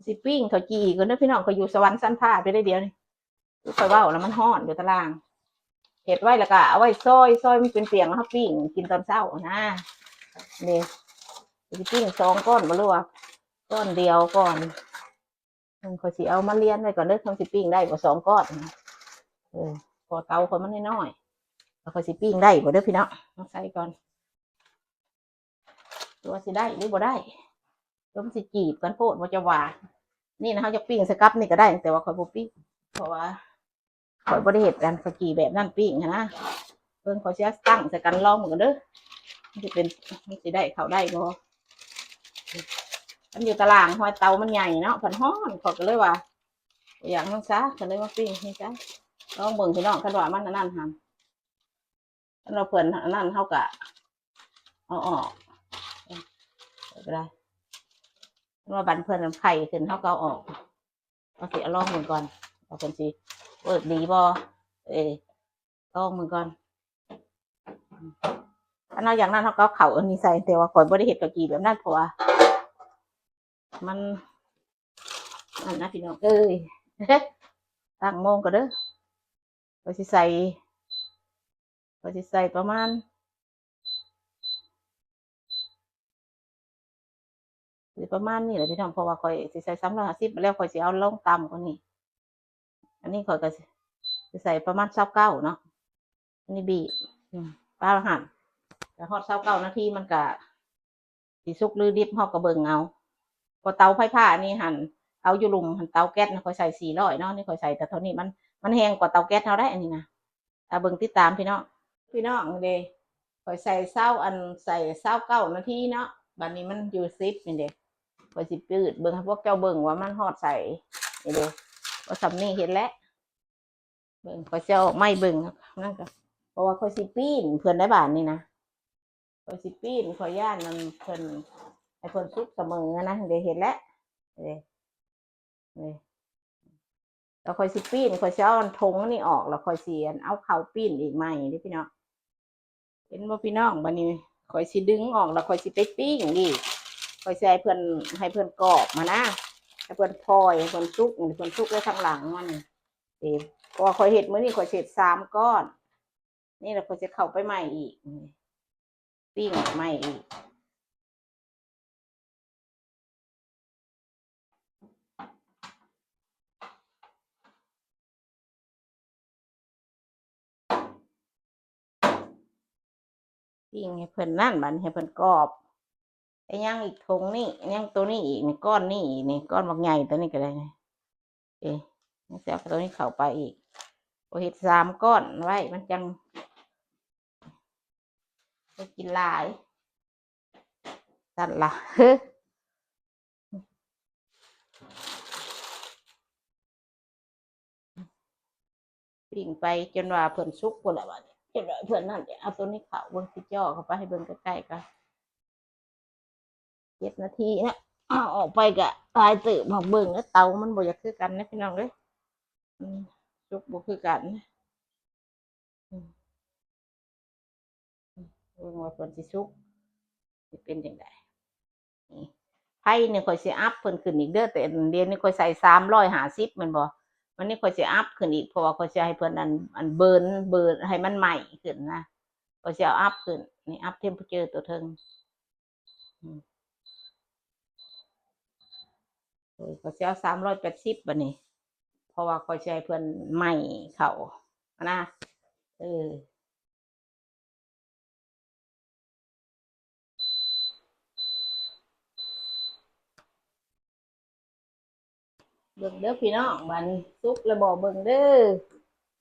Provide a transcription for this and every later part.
ຊິປີ້ງເຂົ້າຈີ່ກ່ອນເດີພີ່ນ້ອງ, ຂ້ອຍຢູ່ສະຫວັນຊັ້ນຟ້າໄປເລີຍດຽວນີ້. ຄືຂ້ອຍເວົ້າລະ ມັນຮ້ອນຢູ່ຕາລ່າງ. ເຮັດໄວ້ລະກະເອົາໄວ້ຊອຍ, ຊອຍມັນເປັນປຽງ ເຮົາປີ້ງກິນຕອນເຊົ້ານະ. ນີ້ ຊິປີ້ງສອງກ້ອນບໍ່ ຫຼືວ່າກ້ອນດຽວກ່ອນ. ຂ້ອຍຊິເອົາມາລຽນໄວ້ກ່ອນເດີ, ມັນຊິປີ້ງໄດ້ບໍ່ສອງກ້ອນ. ເອີ ເພາະເຕົາຂ້ອຍມັນນ້ອຍໆ, ແລ້ວຂ້ອຍຊິປີ້ງໄດ້ບໍ່ເດີພີ່ນ້ອງ. ເອົາໃສ່ກ່ອນ. ຫຼືວ່າຊິໄດ້ຫຼືບໍ່ໄດ້, ລວມຊິຈີບກັນໂພດບໍ່ຈະວ່າ. ນີ້ນະ ເຮົາຢາກປີ້ງໃສ່ກັບນີ້ກໍໄດ້, ແຕ່ວ່າຂ້ອຍບໍ່ປີ້ງ ເພາະວ່າຂ້ອຍບໍ່ໄດ້ເຮັດອັນເຂົ້າຈີ່ແບບນັ້ນປີ້ງຫັ້ນນະ. ເບິ່ງ ຂ້ອຍຊິເອົາຕັ້ງໃສ່ກັນລອງເບິ່ງກ່ອນເດີ, ມັນຊິເປັນ ມັນຊິໄດ້ເຂົ້າໄດ້ບໍ່. ມັນຢູ່ຕາລ່າງ ຮອຍເຕົາມັນໃຫຍ່ເນາະ, ເພິ່ນຮ້ອນ ຂ້ອຍກໍເລີຍວ່າ ບໍ່ຢາກນັ້ນຊະ ກໍເລີຍມາປີ້ງນີ້ຊະ. ລອງເບິ່ງພີ່ນ້ອງ, ຄັນວ່າມັນອັນນັ້ນຫັ້ນ ຄັນວ່າເພິ່ນອັນນັ້ນ ເຮົາກະເອົາອອກ ເອີ ກໍໄດ້. ຄັນວ່າບັດເພິ່ນໄຂ່ຂຶ້ນ ເຮົາກໍເອົາອອກ. ເຮົາຊິເອົາລອງເບິ່ງກ່ອນ ວ່າເພິ່ນຊິເວີກດີບໍ່. ເອີ ລອງເບິ່ງກ່ອນ. ຄັນເຮົາຢາກນັ້ນ ເຮົາກໍເອົາເຂົ້າອັນນີ້ໃສ່, ແຕ່ວ່າຂ້ອຍບໍ່ໄດ້ເຮັດເຂົ້າຈີ່ແບບນັ້ນ ເພາະວ່າ ມັນ ອັນນັ້ນນະພີ່ນ້ອງເອີຍ. ຕັ້ງໂມງກ່ອນເດີ. ຂ້ອຍຊິໃສ່ ຂ້ອຍຊິໃສ່ປະມານ ຊິປະມານນີ້ແຫຼະພີ່ນ້ອງ, ເພາະວ່າຂ້ອຍຊິໃສ່ສາມຮ້ອຍຫ້າສິບ ແລ້ວຂ້ອຍຊິເອົາລົງຕ່ຳກວ່ານີ້. ອັນນີ້ຂ້ອຍກໍຊິໃສ່ປະມານຊາວເກົ້າເນາະ. ອັນນີ້ບີບ ອືມ ປາຫັ້ນ ແຕ່ຮອດຊາວເກົ້ານາທີ ມັນກະຊິສຸກຫຼືດິບ ເຮົາກໍເບິ່ງເອົາ. ເພາະເຕົາໄຟຟ້ານີ້ຫັ້ນ ເອົາຢູ່ລຸ່ມຫັ້ນ ເຕົາແກັສນະ ຂ້ອຍໃສ່ສີ່ຮ້ອຍເນາະ, ນີ້ຂ້ອຍໃສ່ແຕ່ເທົ່ານີ້ ມັນ ມັນແຮງກວ່າເຕົາແກັສເຮົາໄດ໋ ອັນນີ້ນະ. ຖ້າເບິ່ງຕິດຕາມພີ່ນ້ອງ ພີ່ນ້ອງເດ້. ຂ້ອຍໃສ່ຊາວ ອັນ ໃສ່ຊາວເກົ້ານາທີເນາະ, ບັດນີ້ມັນຢູ່ສິບນີ້ເດ້. ຂ້ອຍຊິປືດເບິ່ງໃຫ້ພວກເຈົ້າເບິ່ງວ່າມັນຮອດໃສນີ້ເດ້. ວ່າສ່ຳນີ້ເຮັດແລ້ວ. ເບິ່ງ ຂ້ອຍຊິເອົາອອກໃໝ່ເບິ່ງນັ້ນກະ ເພາະວ່າຂ້ອຍຊິປີ້ງເພິ່ນໄດ້ບາດນີ້ນະ. ຂ້ອຍຊິປີ້ງ ຂ້ອຍຢ້ານອັນເພິ່ນ ໃຫ້ເພິ່ນສຸກສະເໝີຫັ້ນນະ. ເດ້ ເຮັດແລ້ວ ເດ້ ນີ້ ແລ້ວຂ້ອຍຊິປີ້ງ ຂ້ອຍຊິເອົາອັນຖົງອັນນີ້ອອກ ແລ້ວຂ້ອຍຊິອັນເອົາເຂົ້າປີ້ງອີກໃໝ່ເດ້ພີ່ນ້ອງ. ເຫັນບໍ່ພີ່ນ້ອງ? ບັດນີ້ຂ້ອຍຊິດຶງອອກ ແລ້ວຂ້ອຍຊິໄປປີ້ງອີກ. ຂ້ອຍຊິໃຫ້ເພິ່ນ ໃຫ້ເພິ່ນກອບຫັ້ນນະ ໃຫ້ເພິ່ນພອຍ ໃຫ້ເພິ່ນສຸກ ໃຫ້ເພິ່ນສຸກໄວ້ທາງຫຼັງມັນ. ເອີ ເພາະວ່າຂ້ອຍເຮັດ ມື້ນີ້ຂ້ອຍຊິເຮັດສາມກ້ອນ. ນີ້ແຫຼະ ຂ້ອຍຊິເຂົ້າໄປໃໝ່ອີກ ປີ້ງໃໝ່ອີກ. ປີ້ງໃຫ້ເພິ່ນນັ້ນ ບັດນີ້ໃຫ້ເພິ່ນກອບ. ແລ້ວຍັງອີກຖົງນີ້ ຍັງໂຕນີ້ອີກນີ້ ກ້ອນນີ້ອີກນີ້ ກ້ອນບັກໃຫຍ່ໂຕນີ້ກໍໄດ້ນີ້. ເອີ ຍັງຊິເອົາໂຕນີ້ເຂົ້າໄປອີກ. ເຮັດສາມກ້ອນໄວ້ ມັນຈັ່ງໄດ້ກິນຫຼາຍ. ຊັ້ນລະ ປີ້ງໄປຈົນວ່າເພິ່ນສຸກພຸ້ນລະ ບາດນີ້ ຈົນວ່າເພິ່ນນັ້ນ. ເອົາໂຕນີ້ເຂົ້າເບິ່ງ ຊິຈໍ້ເຂົ້າໄປໃຫ້ເບິ່ງໃກ້ໆກ່ອນ. ເຈັດນາທີນະ ເອົາອອກໄປກະຫຼາຍເຕີບ. ເບິ່ງເດີ ເຕົາມັນບໍ່ຢາກຄືກັນນະພີ່ນ້ອງເອີຍ. ອືມ ສຸກບໍ່ຄືກັນ. ອືມ ເບິ່ງວ່າເພິ່ນຊິສຸກ ຊິເປັນຈັ່ງໃດ. ນີ້ ໄຟນີ້ຂ້ອຍຊິອັບເພິ່ນຂຶ້ນອີກເດີ, ແຕ່ດຽວນີ້ຂ້ອຍໃສ່ສາມຮ້ອຍຫ້າສິບແມ່ນບໍ່? ວັນນີ້ຂ້ອຍຊິອັບຂຶ້ນອີກ ເພາະວ່າຂ້ອຍຊິໃຫ້ເພິ່ນອັນ ອັນເບີນ ເບີນໃຫ້ມັນໄໝ້ຂຶ້ນນະ. ຂ້ອຍຊິເອົາອັບຂຶ້ນ ນີ້ ອັບເທັມເພີເຈີຕົວເທິງ. ອືມ ໂອ້ຍ ຂ້ອຍຊິເອົາສາມຮ້ອຍແປດສິບບັດນີ້ ເພາະວ່າຂ້ອຍຊິໃຫ້ເພິ່ນໄໝ້ເຂົ້າຫັ້ນນະ. ເອີ ເບິ່ງເດີພີ່ນ້ອງ ບາດນີ້ສຸກແລ້ວບໍ່ ເບິ່ງເດີ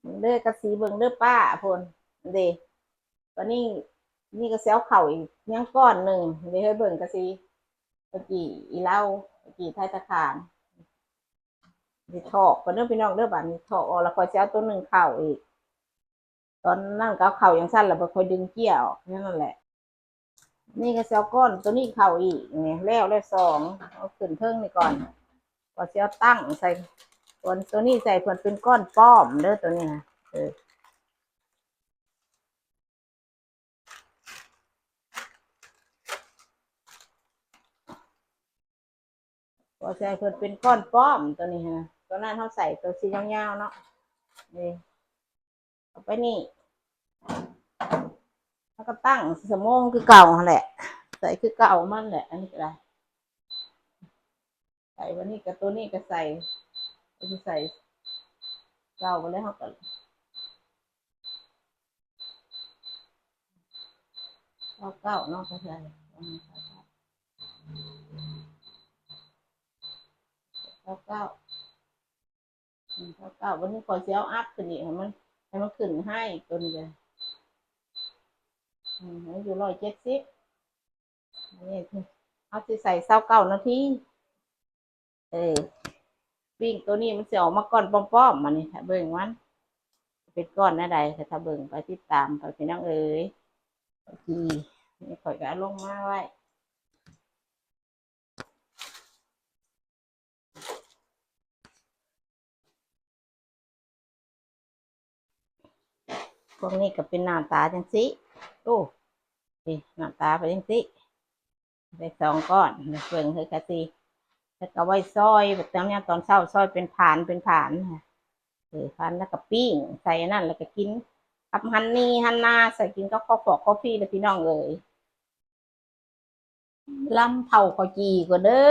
ເບິ່ງເດີ ກະຊິເບິ່ງເດີປ້າພຸ້ນເດ້. ບາດນີ້ ນີ້ກະຊິເອົາເຂົ້າອີກຍັງກ້ອນໜຶ່ງເດ້ ເຮີ້ຍ ເບິ່ງກະຊິ ເຂົ້າຈີ່ອີ່ເລົາ ເຂົ້າຈີ່ໄທຕະຂານ ຊິຖອກກ່ອນເດີພີ່ນ້ອງເດີ. ບາດນີ້ຖອກອອກແລ້ວ ຂ້ອຍຊິເອົາໂຕໜຶ່ງເຂົ້າອີກ. ຕອນນັ້ນກໍເອົາເຂົ້າຈັ່ງຊັ້ນ ແລ້ວບໍ່ຄ່ອຍດຶງເຈ້ຍອອກ ແນວນັ້ນແຫຼະ. ນີ້ກໍຊິເອົາກ້ອນໂຕນີ້ເຂົ້າອີກ ນີ້ແລ້ວແລ້ວສອງ ເອົາຂຶ້ນເທິງນີ້ກ່ອນ ກໍຊິເອົາຕັ້ງໃສ່ ສ່ວນໂຕນີ້ໃສ່ເພິ່ນເປັນກ້ອນປ້ອມເດີ ໂຕນີ້ນະ. ເອີ. ໂອ ກໍຊິໃຫ້ເພິ່ນເປັນກ້ອນປ້ອມໂຕນີ້ຫັ້ນນະ. ຕອນນັ້ນເຮົາໃສ່ໂຕສີຍາວໆເນາະ ນີ້ ເອົາໄປນີ້ ເຮົາກໍຕັ້ງຊົ່ວໂມງຄືເກົ່າຫັ້ນແຫຼະ ໃສ່ຄືເກົ່າມັນແຫຼະ. ອັນນີ້ກໍໄດ້ ໃສ່ ບັດນີ້ກໍ ໂຕນີ້ກໍໃສ່ ກໍຊິໃສ່ເກົ່າໄປແລ້ວ ເຮົາກໍ ຊາວເກົ້າເນາະ ກໍໃສ່ ອືມ ຊາວເກົ້າ ຊາວເກົ້າ ອືມ ຊາວເກົ້າ. ບັດນີ້ຂ້ອຍຊິເອົາອັບຂຶ້ນອີກ ໃຫ້ມັນ ໃຫ້ມັນຂຶ້ນໄຮໂຕນີ້ເດີ ອືມ ໃຫ້ມັນຢູ່ຮ້ອຍເຈັດສິບ. ອັນນີ້ເຮົາຊິໃສ່ຊາວເກົ້ານາທີ. ເອີ ປີ້ງໂຕນີ້ມັນຊິອອກມາກ້ອນປ້ອມໆ ອັນນີ້ຖ້າເບິ່ງມັນເປັນກ້ອນແນວໃດ ຖ້າເບິ່ງໄປ ຕິດຕາມໄປ ພີ່ນ້ອງເອີຍ. ໂອເຄ ນີ້ຂ້ອຍກໍເອົາລົງມາໄວ້. ພວກນີ້ກໍເປັນໜ້າຕາຈັ່ງຊີ້. ໂອ້ ນີ້ໜ້າຕາເປັນຈັ່ງຊີ້ ໄດ້ສອງກ້ອນ. ເບິ່ງເຮີກະຊິ ແລ້ວກໍໄວ້ຊອຍ ແບບຕອນຍາມຕອນເຊົ້າ ຊອຍເປັນຜານເປັນຜານ ເອີ ຜານ ແລ້ວກໍປີ້ງໃສ່ອັນນັ້ນ ແລ້ວກໍກິນກັບຮັນນີ ຮັນນາ ໃສ່ກິນກັບຄອຟຟອກຄອຟຟີ້ເດີ ພີ່ນ້ອງເອີຍ. ລຳເຜົາເຂົ້າຈີ່ກ່ອນເດີ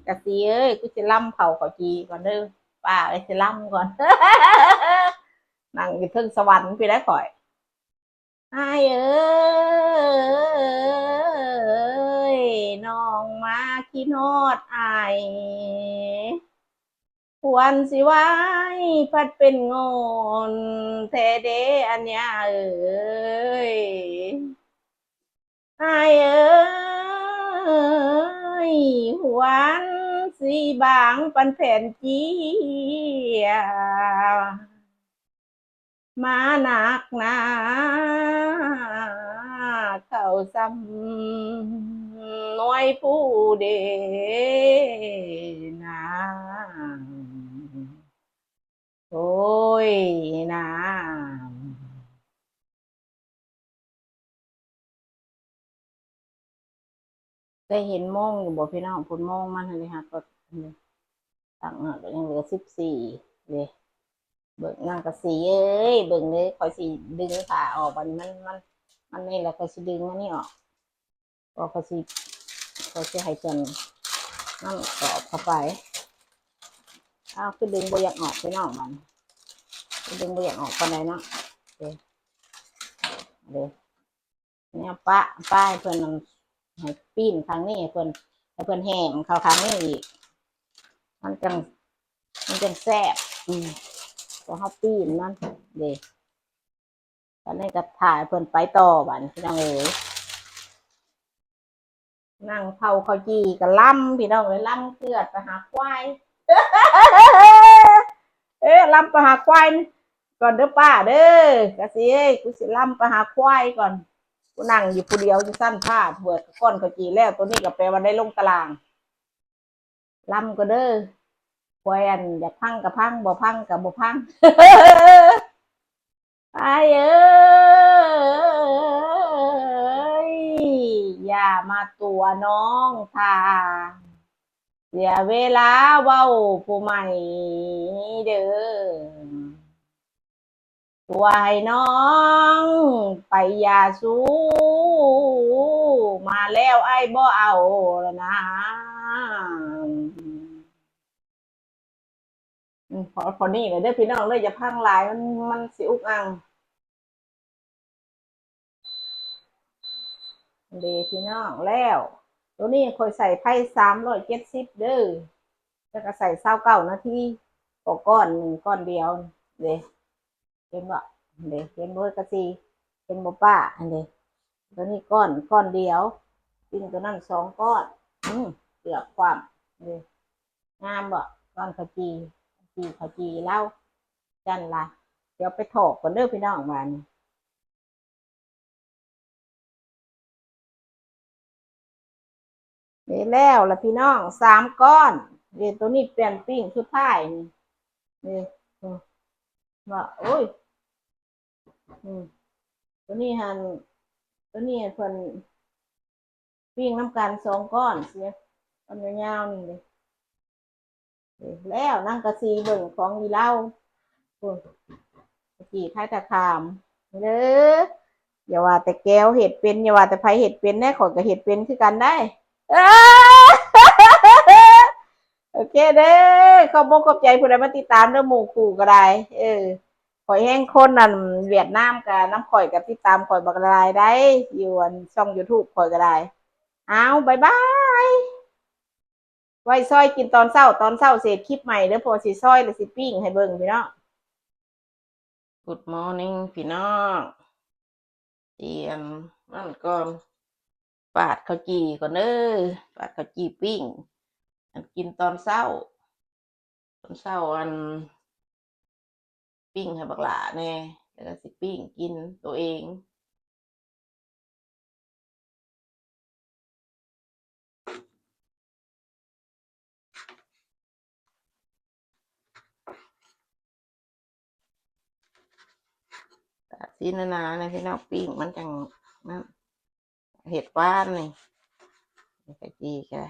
ກະສີເອີຍ ກູຊິລຳເຜົາເຂົ້າຈີ່ກ່ອນເດີ ປ້າເອີຍ ຊິລຳກ່ອນ ນັ່ງຢູ່ເທິງສະຫວັນພຸ້ນແຫຼະຂ້ອຍ. ອ້າຍເອີຍ ນ້ອງມາຄິດຮອດອ້າຍ ຄວນຊິໄຫວ້ພັດເປັນງ່ອນແທ້ເດ ອັນຍາເອີຍ. ອ້າຍເອີຍ ຄວນຊິບາງປານແຜ່ນເຈ້ຍ ມາໜັກໜາເຂົ້າສ່ຳໜ່ວຍຜູ້ເດນາ ໂອ້ຍນາ. ໄດ້ເຫັນໂມງຢູ່ບໍ່ພີ່ນ້ອງ? ພຸ້ນໂມງມັນຫັ້ນເດ ຫາກໍ ຕັ້ງ ກໍຍັງເຫຼືອສິບສີ່ເດ້. ເບິ່ງນາງກະສີເອີຍ ເບິ່ງເດີ ຂ້ອຍຊິດຶງຜ້າອອກ ບັດນີ້ມັນ ມັນ ມັນນີ້ແຫຼະ ຂ້ອຍຊິດຶງອັນນີ້ອອກ ກໍຂ້ອຍຊິ ຂ້ອຍຊິໃຫ້ເພິ່ນນັ້ນກອບເຂົ້າໄປ. ອ້າວ ຄືດຶງບໍ່ຢາກອອກພີ່ນ້ອງ ບັດນີ້ ຄືດຶງບໍ່ຢາກອອກປານໃດເນາະ. ເດ້ ເດ້ ແນວປະ ປະໃຫ້ເພິ່ນ ໃຫ້ປີ້ນຂ້າງນີ້ ໃຫ້ເພິ່ນ ໃຫ້ເພິ່ນແຫມເຂົ້າຂ້າງນີ້ອີກ ມັນຈັ່ງ ມັນຈັ່ງແຊບ. ອືມ ພວກເຮົາປີ້ນມັນເດ້ ບັດນີ້ກໍຖ້າໃຫ້ເພິ່ນໄປຕໍ່ ບັດນີ້ພີ່ນ້ອງເອີຍ. ນັ່ງເຜົາເຂົ້າຈີ່ກໍລຳ ພີ່ນ້ອງເອີຍ ລຳເກືອດໄປຫາຄວາຍ ເອີ ລຳໄປຫາຄວາຍກ່ອນເດີປ້າເດີ ກະສີເອີຍ ກູຊິລຳໄປຫາຄວາຍກ່ອນ. ກູນັ່ງຢູ່ຜູ້ດຽວຢູ່ຊັ້ນພາດເວີກ ກ້ອນເຂົ້າຈີ່ແລ້ວ ໂຕນີ້ກໍແປວ່າໄດ້ລົງຕະລາງ. ລຳກໍເດີ ຄວາຍອັນຢາກພັງກໍພັງ ບໍ່ພັງກໍບໍ່ພັງ. ອ້າຍເອີຍ ຢ່າມາຕົວະນ້ອງທ່າ ເສຍເວລາເວົ້າຜູ້ໃໝ່ເດີ ຕົວະໃຫ້ນ້ອງໄປຢ່າຊູ ມາແລ້ວອ້າຍບໍ່ເອົາລະນາ. ອືມ ພໍ ພໍນີ້ແຫຼະເດີພີ່ນ້ອງເດີ ຢ່າພັງຫຼາຍ ມັນ ມັນຊິອຸກອັ່ງ. ເດ້ພີ່ນ້ອງ ແລ້ວໂຕນີ້ຂ້ອຍໃສ່ໄຟສາມຮ້ອຍເຈັດສິບເດີ ແລ້ວກໍໃສ່ຊາວເກົ້ານາທີ ກໍກ້ອນໜຶ່ງ ກ້ອນດຽວເດ້. ເຫັນບໍ່ ເດ້ ເຫັນບໍ່ ກະສີ ເຫັນບໍ່ປ້າ ອັນເດ້ ໂຕນີ້ກ້ອນ ກ້ອນດຽວ ປີ້ງໂຕນັ້ນສອງກ້ອນ. ອືມ ເກືອບຄວ່ຳເດ້ ງາມບໍ່ ກ້ອນເຂົ້າຈີ່ ເຂົ້າຈີ່ລາວ ຈັ່ງລະ ດຽວໄປຖອກກ່ອນເດີພີ່ນ້ອງ ບາດນີ້. ນີ້ແລ້ວລະພີ່ນ້ອງ ສາມກ້ອນ ນີ້ ໂຕນີ້ປ່ຽນປີ້ງສຸດທ້າຍນີ້ ນີ້ ອືມ ວ່າ ໂອ້ຍ ອືມ ໂຕນີ້ຫັ້ນ ໂຕນີ້ເພິ່ນ ປີ້ງນຳກັນສອງກ້ອນ ເສຍ ກ້ອນຍາວໆ ນີ້ເດ້ ແລ້ວນາງກະຊິເບິ່ງຂອງອີ່ລາວ ໂອ້ຍ ຕະກີ້ໄທຕະຂາມເດີ. ຢ່າວ່າແຕ່ແກ້ວເຮັດເປັນ ຢ່າວ່າແຕ່ໃຜເຮັດເປັນແດ່ ຂ້ອຍກໍເຮັດເປັນຄືກັນໄດ໋. ເອີ ໂອເຄເດີ ຂອບອົກຂອບໃຈຜູ້ໃດມາຕິດຕາມເດີ ໝູ່ຄູ່ກໍໄດ້. ເອີ ຂ້ອຍແຮງຄົນນັ້ນ ຫວຽດນາມກໍນຳຂ້ອຍ ກໍຕິດຕາມຂ້ອຍບັກຫຼາຍໄດ໋ ຢູ່ອັນຊ່ອງຢູທູບຂ້ອຍກໍໄດ້. ເອົາ ບາຍບາຍ. ໄວ້ຊອຍກິນຕອນເຊົ້າ ຕອນເຊົ້າຊິເຮັດຄລິບໃໝ່ເດີ ເພາະວ່າຊິຊອຍແລ້ວຊິປີ້ງໃຫ້ເບິ່ງພີ່ນ້ອງ. Good morning ພີ່ນ້ອງ. ຕຽມນັ້ນກ່ອນ ປາດເຂົ້າຈີ່ກ່ອນເດີ ປາດເຂົ້າຈີ່ປີ້ງ ອັນກິນຕອນເຊົ້າ ຕອນເຊົ້າ ອັນ ປີ້ງໃຫ້ບັກຫຼ້າແດ່ ແລ້ວກໍຊິປີ້ງກິນໂຕເອງ. ຕາກຊີ້ນາໆ ໃຫ້ພີ່ນ້ອງປີ້ງ ມັນຈັ່ງນັ້ນ ເຮັດຫວານນີ້ ໄປຈີ່ກະ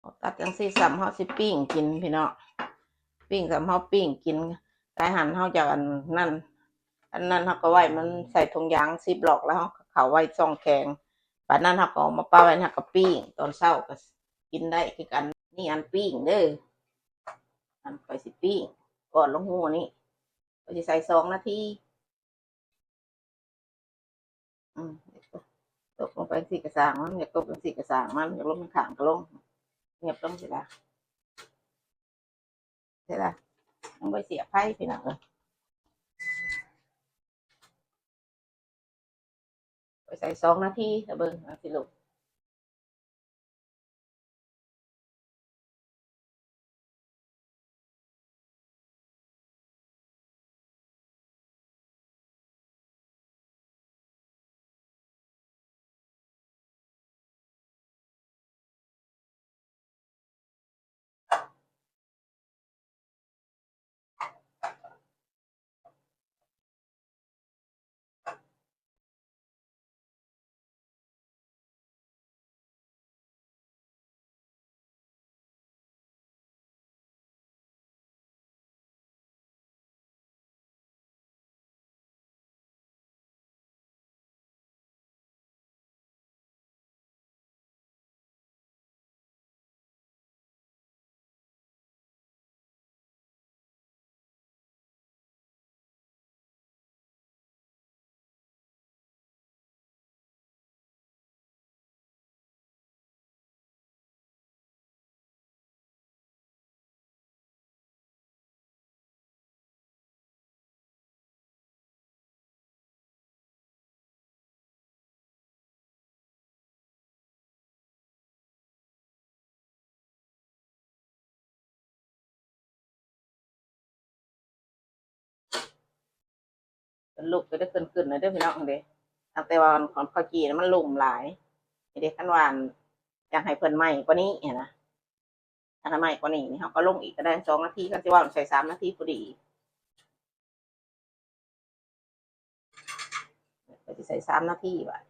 ເຮົາຕັດຈັ່ງຊີ້ ສ່ຳເຮົາຊິປີ້ງກິນພີ່ນ້ອງ ປີ້ງສ່ຳເຮົາປີ້ງກິນ. ໄກ່ຫັ້ນເຮົາຈະອັນນັ້ນ ອັນນັ້ນເຮົາກໍໄວ້ມັນໃສ່ຖົງຢາງຊິບລັອກ ແລ້ວເຮົາກໍເຂົ້າໄວ້ຊ່ອງແຂງ. ບາດນັ້ນເຮົາກໍເອົາມາປະໄວ້ ເຮົາກໍປີ້ງ ຕອນເຊົ້າກໍກິນໄດ້ຄືກັນ. ນີ້ອັນປີ້ງເດີ ອັນຂ້ອຍຊິປີ້ງ ກ່ອນລົງຫູນີ້ ຂ້ອຍຊິໃສ່ສອງນາທີ. ອືມ ຕົກລົງໄປຈັ່ງຊີ້ກະຊ່າງມັນ ຢາກຕົກຈັ່ງຊີ້ກະຊ່າງມັນ ຢາກລົງຂ້າງກະລົງ ຫຍັບລົງຊີ້ລະ ຊີ້ລະ ຍັງບໍ່ສຽບໄຟພີ່ນ້ອງເອີຍ. ໄປໃສ່ສອງນາທີ ຖ້າເບິ່ງ ອາ ຊິລຸກ. ເພິ່ນລຸກໄປເດີ ຂຶ້ນໆ ເດີພີ່ນ້ອງເດີ. ຕັ້ງແຕ່ວ່າຂອງເຂົ້າຈີ່ນະມັນລຸ່ມຫຼາຍເດ້ ຄັນວ່າຢາກໃຫ້ເພິ່ນໄໝ້ກວ່ານີ້ຫັ້ນນະ ຄັນໃຫ້ໄໝ້ກວ່ານີ້ນີ້ ເຮົາກໍລົງອີກກໍໄດ້ສອງນາທີ ຄັນຊິເວົ້າໃສ່ສາມນາທີພໍດີ. ກໍຊິໃສ່ສາມນາທີບາດ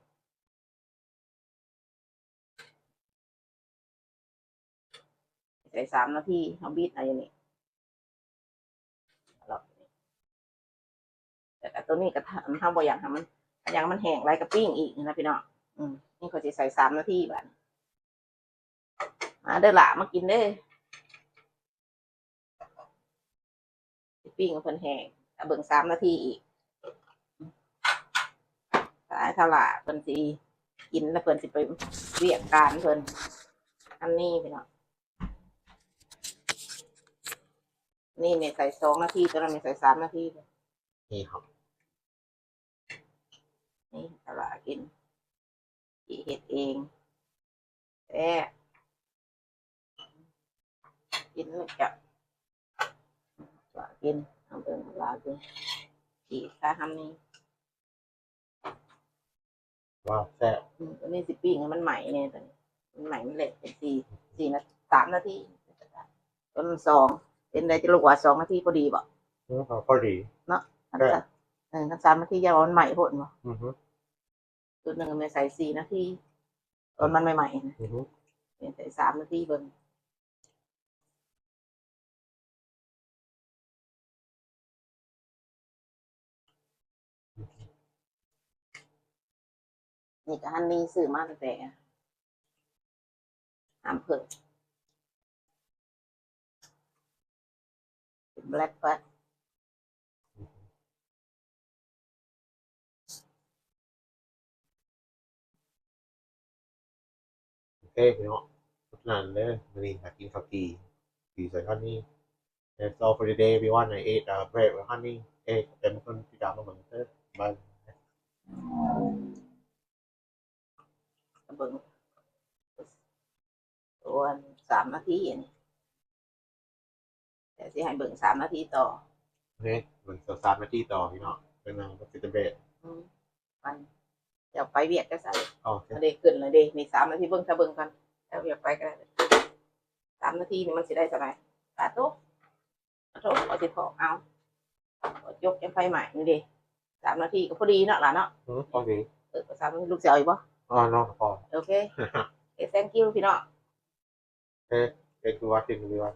ໃສ່ສາມນາທີ ເຮົາບິດເອົາຢູ່ນີ້ ແລ້ວກໍໂຕນີ້ກໍ ເຮົາບໍ່ຢາກໃຫ້ມັນ ຢາກໃຫ້ມັນແຫ້ງຫຼາຍກໍປີ້ງອີກນະພີ່ນ້ອງ. ອືມ ນີ້ຂ້ອຍຊິໃສ່ສາມນາທີບາດ ມາເດີຫຼ້າ ມາກິນເດີ. ຊິປີ້ງໃຫ້ເພິ່ນແຫ້ງ ຖ້າເບິ່ງສາມນາທີອີກ. ຕາຍ ຖ້າຫຼ້າເພິ່ນຊິກິນ ແລ້ວເພິ່ນຊິໄປວຽກການເພິ່ນ. ອັນນີ້ພີ່ນ້ອງ ນີ້ແມ່ໃສ່ສອງນາທີ ຕອນນັ້ນແມ່ໃສ່ສາມນາທີ. ນີ້ເຮົາ ນີ້ຕະຫຼາກິນ ເຮັດເອງແທ້ ກິນແລ້ວຈະຕະຫຼາກິນ ເອົາເບິ່ງຕະຫຼາກິນ ກີ້ຄາຫຳນີ້. ວ້າວ ແຊບ. ອືມ ອັນນີ້ຊິປີ້ງໃຫ້ມັນໄໝ້ແດ່ ຕອນນີ້ ມັນໄໝ້ ມັນເລະ ເປັນສີ່ ສີ່ນາ ສາມນາທີ ຕົ້ນສອງ ເປັນໄດ ຈະລູກວ່າສອງນາທີພໍດີບໍ່? ເອີ ພໍດີເນາະ ອັນ ແຊບ. ເອີ ຄັນສາມນາທີ ຢ່າວ່າມັນໄໝ້ໂພດບໍ? ອືຮຶ ຊຸດໜຶ່ງແມ່ໃສ່ສີ່ນາທີ ຕອນມັນໃໝ່ໆນະ ອືຮຶ ແມ່ໃສ່ສາມນາທີເບິ່ງ. ນີ້ກໍຮັນນີຊື້ມາຕັ້ງແຕ່ ນ້ຳເຜິ້ງ ເປັນແບລັກຟາສ. ໂອເຄພີ່ນ້ອງ ສະນັ້ນເດີ ມື້ນີ້ຫາກິນເຂົ້າຈີ່ ຈີ່ໃສ່ຮັນນີ. That's all for today everyone. I ate, uh, bread with honey. ເອີ ຂອບໃຈໝົດທຸກຄົນທີ່ຕິດຕາມມາເບິ່ງເດີ ບາຍ. ເບິ່ງ ໂດນສາມນາທີອັນນີ້ ແຕ່ຊິໃຫ້ເບິ່ງສາມນາທີຕໍ່. ໂອເຄ ເບິ່ງສາມນາທີຕໍ່ພີ່ນ້ອງ ເບິ່ງນຳວ່າເປັນຈັ່ງໃດ. ອືມ ມັນ ເຈົ້າໄປວຽກແຕ່ໃສ? ອໍ ໂອເຄ ເດ້ຂຶ້ນແລ້ວເດ້ ນີ້ສາມນາທີ ເບິ່ງ ຖ້າເບິ່ງກ່ອນ ເຈົ້າວຽກໄປກໍໄດ້. ສາມນາທີນີ້ມັນຊິໄດ້ສ່ຳໃດ? ປາໂຕ ໂທ ຂໍຊິຖອກເອົາ ຢົກຈັ່ງໄຟໄໝ້ນີ້ເດ້. ສາມນາທີກໍພໍດີເນາະຫຼານເນາະ. ອືມ ພໍດີ. ເອີ ສາມນາທີ ລູກຊິເອົາອີກບໍ່? ອໍ ເນາະ ພໍ. ໂອເຄ ໂອເຄ thank you ພີ່ນ້ອງ. ເອີ ເປັນຄືວ່າ ເປັນຄືວ່າ